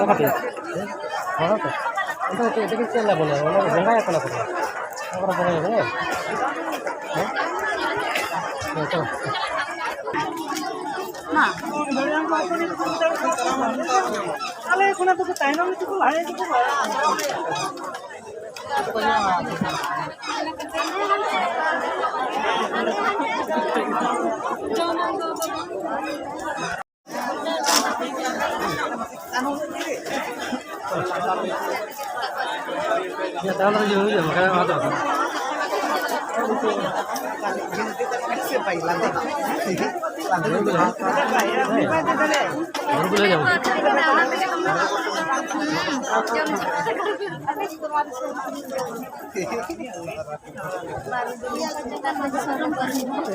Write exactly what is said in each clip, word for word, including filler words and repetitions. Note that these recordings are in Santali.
ᱚᱠᱟᱛᱮ? ᱦᱮᱸ? ᱚᱱᱟ ᱛᱮ? ᱟᱫᱚ ᱪᱮᱫ ᱞᱮᱠᱟ ᱪᱮᱫ ᱞᱮ ᱵᱚᱞᱮ? ᱚᱱᱟ ᱵᱚᱸᱜᱟᱭᱟ ᱠᱟᱱᱟ ᱠᱚ᱾ ᱚᱱᱟ ᱵᱚᱸᱜᱟᱭᱟ ᱠᱟᱱᱟ? ᱦᱮᱸ? ᱦᱮᱸ, ᱪᱚᱞᱚ᱾ ᱢᱟ᱾ ᱟᱞᱮ ᱠᱷᱚᱱᱟᱜ ᱫᱚᱠᱚ ᱛᱟᱭᱱᱚᱢ ᱜᱮᱪᱚ ᱠᱚ ᱞᱟᱦᱟ ᱜᱮᱪᱚ ᱠᱚ ᱵᱟᱲᱟᱭᱟ᱾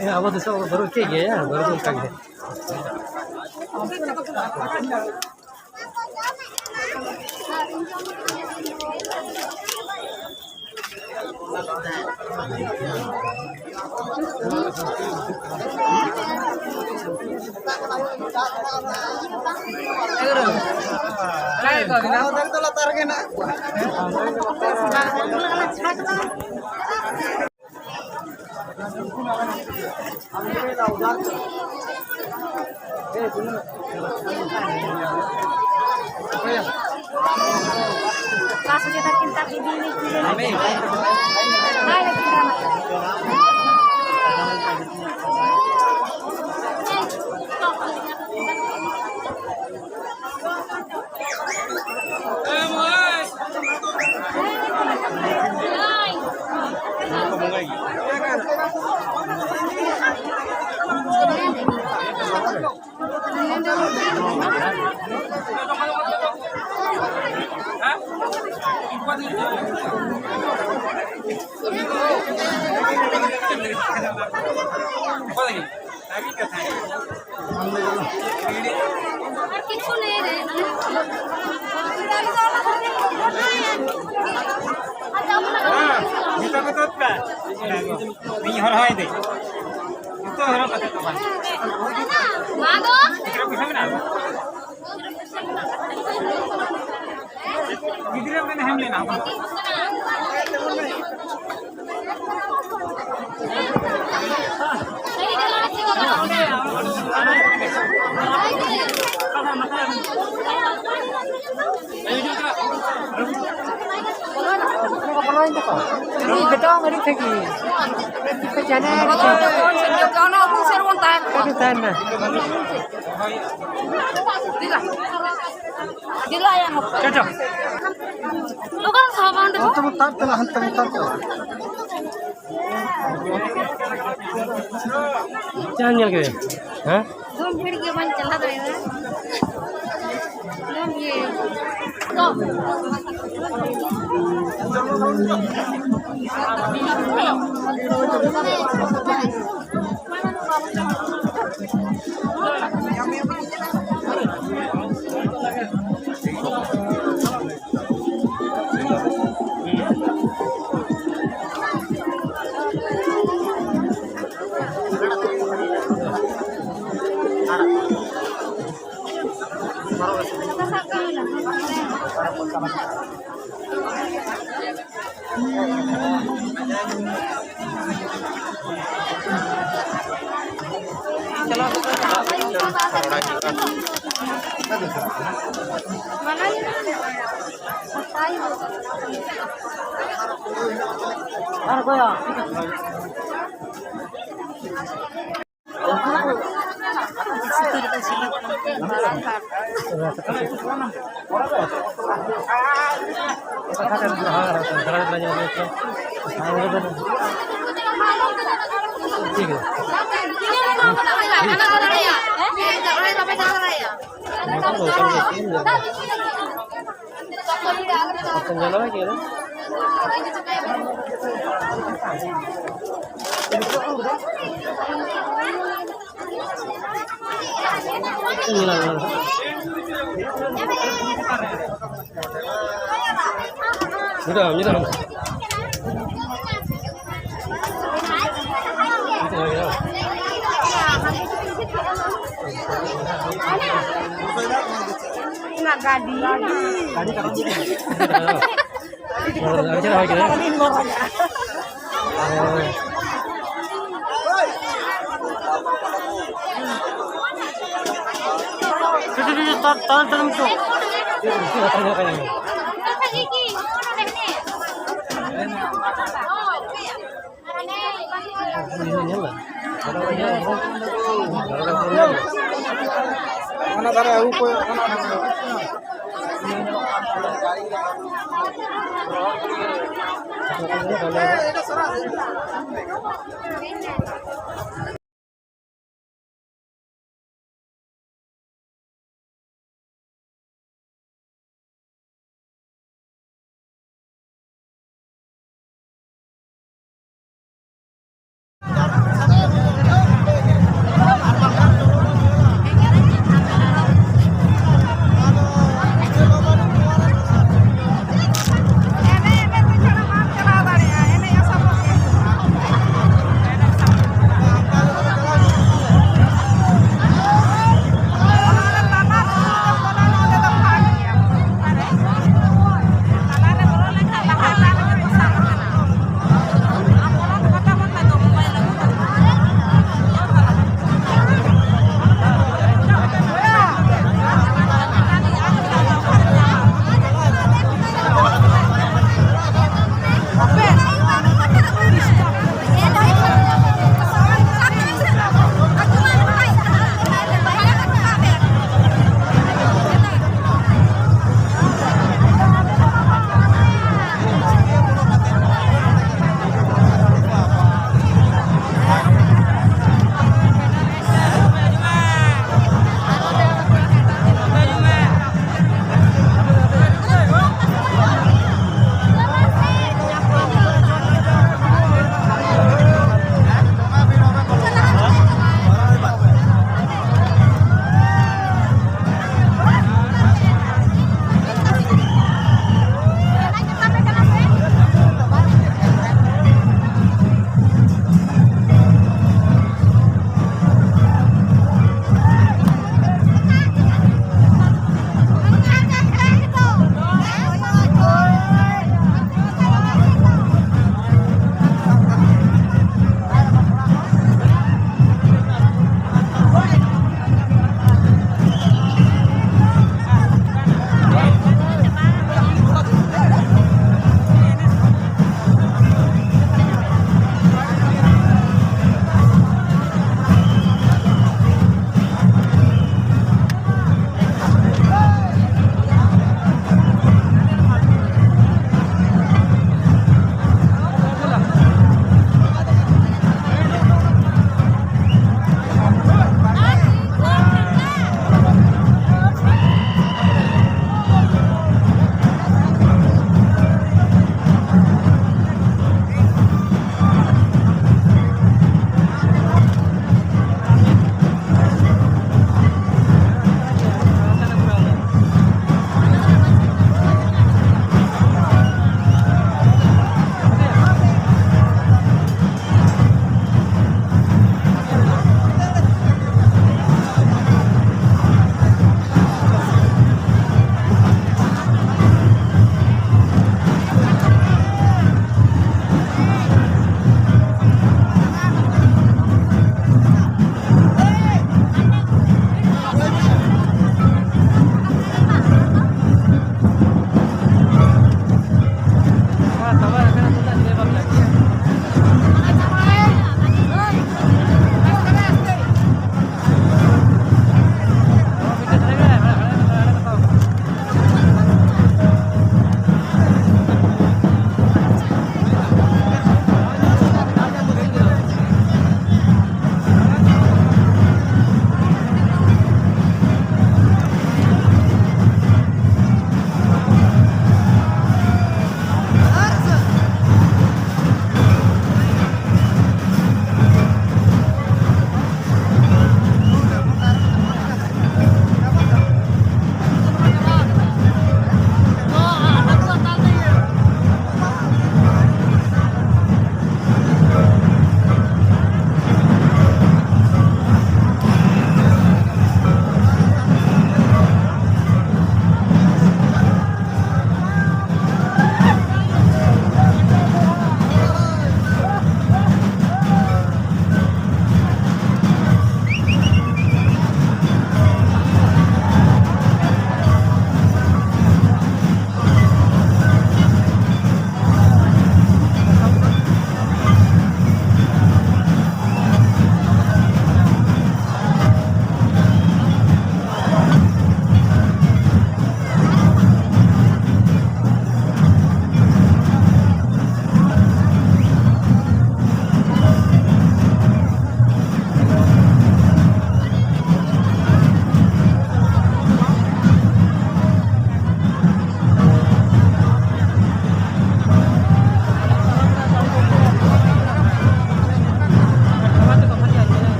ᱦᱮᱸ, ᱟᱵᱚ ᱫᱤᱥᱚᱢ ᱨᱮ ᱵᱟᱹᱨᱩ ᱪᱮᱫ ᱜᱮᱭᱟ? ᱵᱟᱹᱨᱩ ᱫᱚ ᱚᱱᱠᱟ ᱜᱮ᱾ ᱫᱟᱨᱮ ᱫᱚ ᱞᱟᱛᱟᱨ ᱨᱮᱜᱮ ᱦᱮᱱᱟᱜ ᱠᱚᱣᱟ᱾ ᱠᱤᱪᱷᱩ ᱞᱟᱹᱭ ᱨᱮ᱾ ᱦᱮᱸ, ᱡᱩᱛᱟᱹ ᱠᱚ ᱛᱩᱫ ᱯᱮ᱾ ᱤᱧ ᱦᱚᱨᱦᱚᱭ ᱫᱟᱹᱧ᱾ ᱡᱩᱛᱟᱹ ᱦᱚᱨᱚᱜ ᱠᱟᱛᱮ ᱫᱚ ᱵᱟᱝ᱾ ᱢᱟ ᱫᱚ᱾ ᱜᱤᱫᱽᱨᱟᱹ ᱯᱚᱭᱥᱟ ᱢᱮᱱᱟᱜᱼᱟ? ᱜᱤᱫᱽᱨᱟᱹ ᱢᱮᱱᱟ ᱦᱮᱢ ᱢᱮᱱᱟ᱾ ᱵᱮᱴᱟ ᱟᱹᱰᱤ ᱴᱷᱤᱠ ᱜᱮ᱾ ᱡᱟᱱᱮ ᱚᱱᱟ ᱟᱵᱚ ᱥᱮᱫ ᱵᱚᱱ ᱛᱟᱦᱮᱸ ᱠᱚᱜᱼᱟ᱾ ᱟᱹᱰᱤ ᱛᱟᱦᱮᱱᱟ᱾ ᱫᱤᱞᱟ᱾ ᱫᱤᱞᱟ ᱭᱟ ᱱᱚᱠᱟ᱾ ᱪᱚ, ᱪᱚ᱾ ᱞᱚᱜᱚᱱ ᱥᱟᱦᱟ ᱵᱟᱝ ᱫᱚ᱾ ᱦᱟᱱᱛᱮ ᱢᱟ ᱛᱟᱨ ᱛᱮ, ᱦᱟᱱᱛᱮ ᱢᱟ ᱛᱟᱨ ᱛᱮ᱾ ᱪᱮᱫ ᱮᱢ ᱧᱮᱞ ᱠᱮᱫᱟ? ᱦᱮᱸ? ᱫᱚᱢ ᱵᱷᱤᱲ ᱜᱮ ᱵᱟᱹᱧ ᱪᱟᱞᱟᱣ ᱫᱟᱲᱮᱭᱟᱜᱼᱟ᱾ ᱫᱚᱢ ᱵᱷᱤᱲ᱾ ᱫᱚᱢ᱾ ᱚᱱᱟ ᱫᱚ ᱚᱱᱠᱟᱱ ᱜᱮ, ᱪᱮᱫ ᱮᱢ ᱧᱮᱞ ᱫᱟ? ᱚᱱᱠᱟᱱ ᱧᱮᱞ ᱫᱚ ᱵᱟᱭ ᱧᱮᱞᱟ᱾ ᱪᱮᱫ ᱮᱢ ᱧᱮᱞᱟ ᱚᱱᱟ ᱫᱚ? ᱧᱮᱞ ᱫᱟᱢ, ᱧᱮᱞ ᱫᱟᱢ᱾ ᱚᱱᱟ ᱜᱟᱹᱰᱤ᱾ ᱜᱟᱹᱰᱤ ᱠᱟᱨᱚᱱ ᱪᱮᱫ? ᱟᱨ ᱪᱮᱫ ᱦᱚᱸ ᱵᱟᱝ ᱠᱟᱱᱟ? ᱛᱟᱲᱟᱢ, ᱛᱟᱲᱟᱢ ᱪᱚ᱾ ᱚᱱᱟ ᱫᱷᱟᱨᱮ ᱟᱹᱜᱩ ᱠᱚ, ᱚᱱᱟ ᱫᱷᱟᱨᱮ᱾